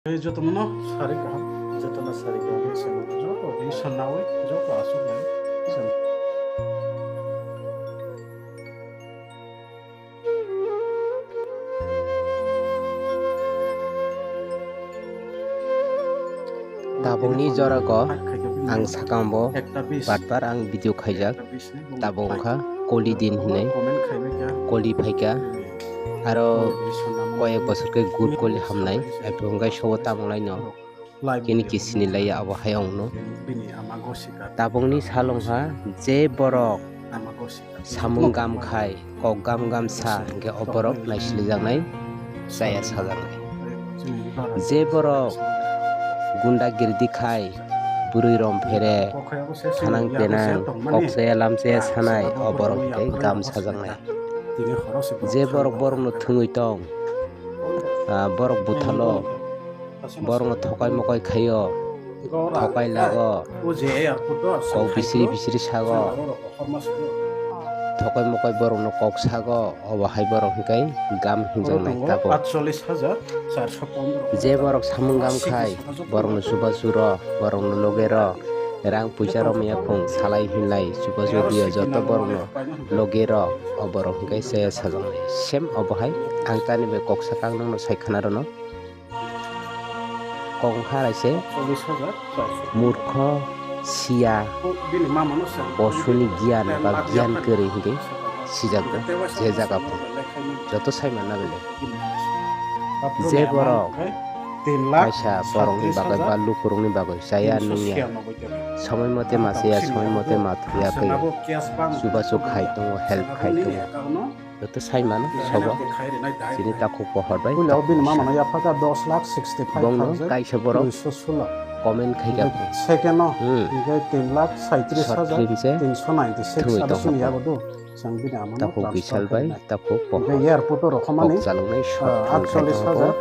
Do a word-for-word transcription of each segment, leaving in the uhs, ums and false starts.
Tei jotono sari kaham, jotono sari kaham, joto wi sanawi, joto aswk nai. Tabukni jorago ang sakangbo batbar ang video khaijak. Tabuk wngkha koli din hinwi, koli phaikha, aro koyek bosor khe good koli hamnai, aphuru wngkha sobo tamunglaino. Kini kisini laiya abo hai ongno. Tabukni sal wngkha je borok samung gam khai, kok gam gam sa, hwnkhe o borok naisilijaknai, chaya sajaknai. Je borok gunda girdi khai, bwrwi rom phere, thanang tenang, kok chaya lam chaya sanai, o borok hwnkhe gam sajaknai. Je borok borokno thwngwi tong, ah, borok buthalo, borokno thokai mokai khaio, thokai lago, kok bisiri bisiri sago, thokai mokai borokno kok sago, obo hai borok hwnkhe gam hinjaknai tabuk. Je borok samung gam khai, borokno chubachu rw, borokno loge rw, rang puisa romya khung salai hinlai chubachu rw, joto borokno loge rw, o borok hwnkhe se sajaknai. Same obo hai ang tani bai kok sakha, ang nokno sai khna rwno. Kok wngkha raise murkho, siya, posuni giyan ba giyan kwrwi hwnkhe sijakgo je jaga phano. Joto sai manna belai. Je borok kaisa borokni bagwi ba lukurokni bagwi chaya nungya, somoi mote ma chaya, somoi mote ma thuya khe chubachu khai tongo, help khai tongo. Joto sai mano sobo chini takhuk pohor bai. Puila o bini mama no yaphaka dos lakh sixty five thousand. Bongno kaisa borok comment khaikha. Second no, hmm, hingke tin lakh saitris hajar tinso ninety six ado sini yago do. Chang bini ama no takhuk bisal bai takhuk pohor. Hingke airport o rokhamani, kok chaloknai, ah, short film aatcholish hajar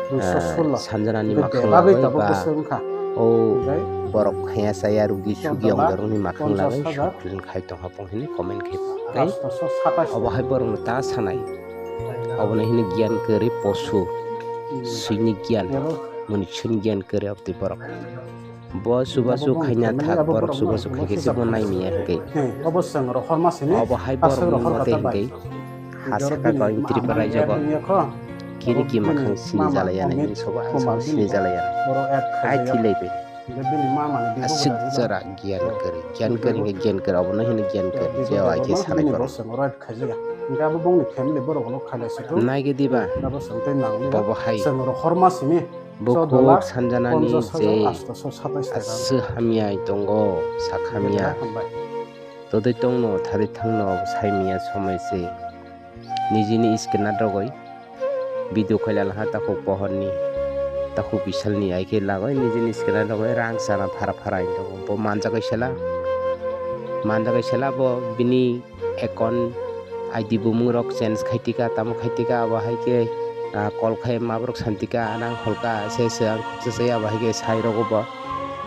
duiso solo. Sanjanani makhang bagwi bai tabuk ba kwswk wngkha. O borok khaya chaya rugi sugi ongdorokni makhang lagwi short film khai tongkha. Hwnwi comment khe. Tei obo hai borokno ta sanai. Obono hino giyan kwrwi posu. Swini giyan, munisuni giyan kwrwi aboni borok. Bo chubachu khaina thak, borok chubachu khaikhe chwngno naimaya hwnkhe. Obo hai borokni mote hwnkhe ha saka kau Tripura raijago kiri ki makhang sini jalaya nai, sobo ang sobo sini jalaya nai. Hai thilai bai. Aswk jora giyan kwrwi, giyan kwrwi hwnkhe giyan kwrwi, obono hino giyan kwrwi, je o hai khe sanai borok. Naigwi diba, bobo hai bukhuk sanjanani je aswk hamya tongo, sak hamya. Todwi tongno, thadwi thangno, sai miya somoi se. Nijini screen o rogwi video khailal ha takhuk pohorni, takhuk bisalni, hai khe lagwi nijini screen o rogwi rang chana phara phara hinwi tongo. Bo manjagwi sela, manjagwi sela bo bini account I D bumung rok change khai tika, tamo khai tika, abo hai khe, ah, call khai ma borok san tika, nang holka se se ang khoksa se abo hai khe sai rogo bo.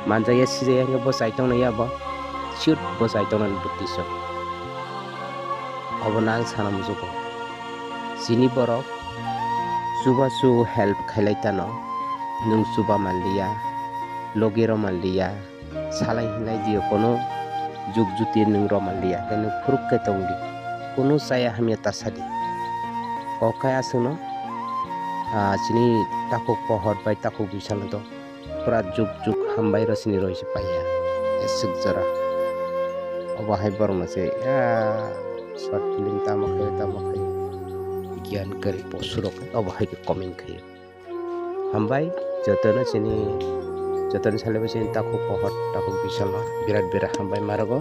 Manjaya sijaya hwnkhe bo chai tongnai ya bo. Siyot bo chai tongnani bwtwi se. Obono ang sana muchugo. Chini borok chubachu help khailai tano. Nwng chuba manliya, logi rw manliya, salai hinlai diyo kono juk juti nwng rw manliya. Hwnkhe nwng phuruk khe tongdi. Kono chaya hamya ta sadi. Kok khe aswkno, ah, chini takhuk pohor bai takhuk bisalno to. Pura juk juk hambai rw sini rw se paiya. Aswk jora. Obo hai borokno se, ya, short film tamo khaio, tamo khaio. Giyan kwrwi posurok obo hai khe comment khaio. Hambai jotono chini, jotono salaibo chini takhuk pohor, takhuk bisalno birat birat hambai marogo.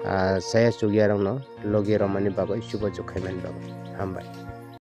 Ah, chaya chukyarokno logi romani bagwi chubachu khaimani bagwi. Hambai.